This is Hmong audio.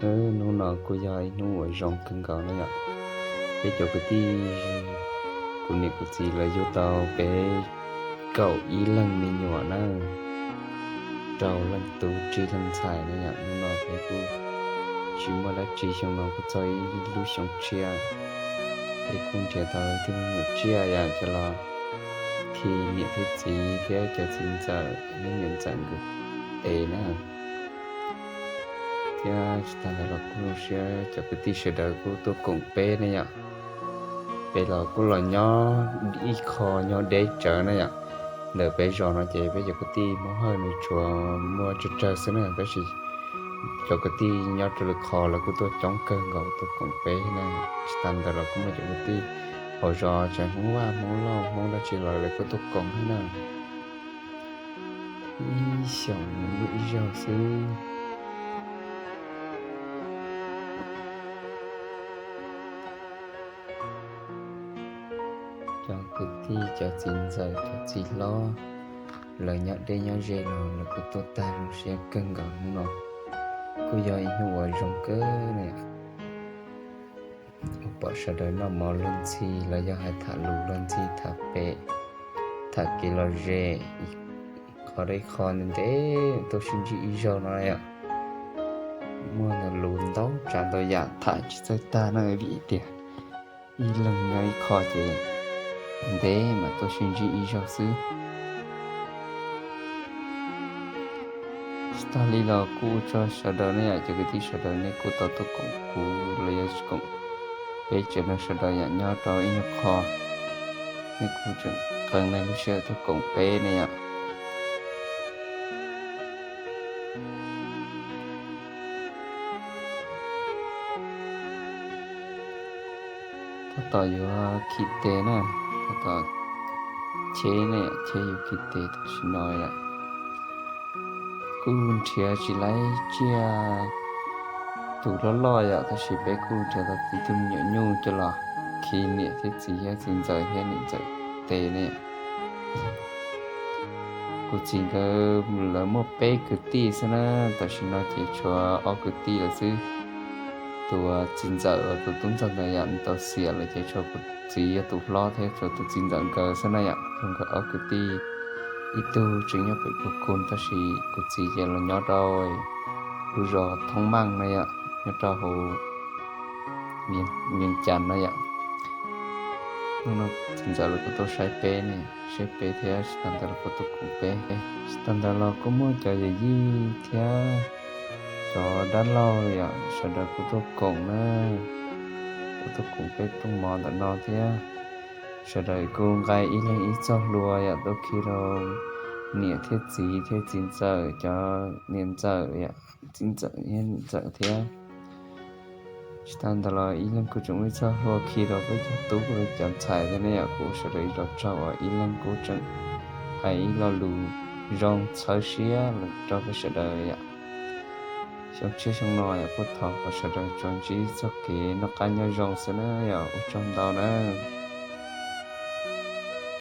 Hnub no kuj yog ib hnub uas zoo kawg nkaus na yom. Peb cov kwv tij, kuv niam kuv txiv lawv yug tau peb kaum ib leeg me nyuam na, rau leej tub tsib leeg ntxhais na yom. Hnub no peb kuj tsis muaj dab tsi, xyoo no kuj txog ib lub xyoo tshiab, peb kuj nrhiav tau ib tug me nyuam tsiaj yom, coj los khi niam thiab txiv thiab cov txiv ntxawm, niam ntxawm nkawd tes na. Thiab tsis tas ntawd los kuj zoo siab cov kwv tij sawv daws kuj tuaj koom peb ne yom. Peb los kuj los nyob ib qho nyob deb tsawv na yom. Ntawm peb zos no ces peb cov kwv tij Hmoob Hawj nws tsuas muaj tsawg tsawg xwb na, tab sis cov kwv tij nyob rau lwm qhov lawv kuj tuaj coob kawg nkaus tuaj koom peb na. Tsis tas ntawd los kuj muaj cov kwv tij hauv zos tseem Hmoob Vaj, Hmoob Lauj, Hmoob dab tsi los lawv kuj tuaj koom thiab na. Ib xyoos muaj ib zaug xwb. Cov kwv tij, cov txiv ntxawm, cov txiv hlob, lawv nyob deb nyob ze los lawv kuj tuaj tag, zoo siab kawg nkaus hnub no. Kuj yog ib hnub uas zoo kawg li. Pom sawv daws noj mov luag ntxhi los yog hais tham lus luag ntxhi, tham pem, tham kev lom zem, qhov deb qhov ntev ntev tuaj sib ntsib ib zaug no yom. Muaj ntau lus ntau tsav ntau yam tham tsis txawj tag na, vim tias ib leeg nyob ib qho ces ntev mam tuaj sib ntsib ib zaug xwb. Tsis tas li los kuj ua tsaug sawv daws ne yom, cov kwv tij sawv daws nej kuj tau tuaj koom kuv los yog koom peb tsev neeg sawv daws yom, nyob rau ib nyuag qho, nej kuj tseem qee nej lub sij hawm tuaj koom peb ne yom. Tab tom yuav khi tes na, tab tom cheb ne, cheb yuav khi tes tam sim no yom. Kuj nrhiav tsis laib tsiaj tus loj loj yom, tab sis peb kuj nrhiav tau ib tug me nyuam nyuj coj los khi niam thiab txiv thiab txiv ntxawm thiab niam ntxawm tes ne. Kuv txiv nkawd lawv muaj peb kwv tij xwb na, tam sim no ces tshuav ob kwv tij lawm xwb. Tus txiv ntxawm uas tus tub ntxawg ntawd yom, nws tau xiam lawm ces tshuav kuv txiv yog tus hlob thiab tshuav tus txiv ntxawm nkawd xwb na yom. Tshuav nkawd ob kwv tij, ib tug tseem nyob pem Phu Khu tab sis kuv txiv ces los nyob rau lub zos Thoob Meej na yom, nyob rau hauv Vias Cas na yom. Hnub no txiv ntxawm lawv kuj tuaj saib peb ne, saib peb thiab tsis tas ntawd los kuj tuaj koom peb. Tsis tas ntawd los kuj muaj cov yawm yij thiab cov dab laug yom, sawv daws kuj tuaj koom na, kuj tuaj koom peb rooj mov ntawm no thiab. Sawv daws kuj nqa ib leeg ib txoj hlua yom, tuaj khi rau niam thiab txiv thiab txiv ntxawm, cov niam ntxawm yom, txiv ntxawm thiab niam ntxawm thiab. Tsis tas ntawd los ib leeg kuj tseem muaj ib txoj hlua khi rau peb cov tub, cov ntxhais thiab ne yom. Kuv sawv daws ib los tsaug uas ib leeg kuj tseem hais ib lo lus zoo txhawb siab los rau peb sawv daws yom. Xyoo tshiab xyoo no yom, kuj thov kom sawv daws tsuas ntsib txoj kev noj qab nyob zoo xwb na yom. Ua tsaug ntau na.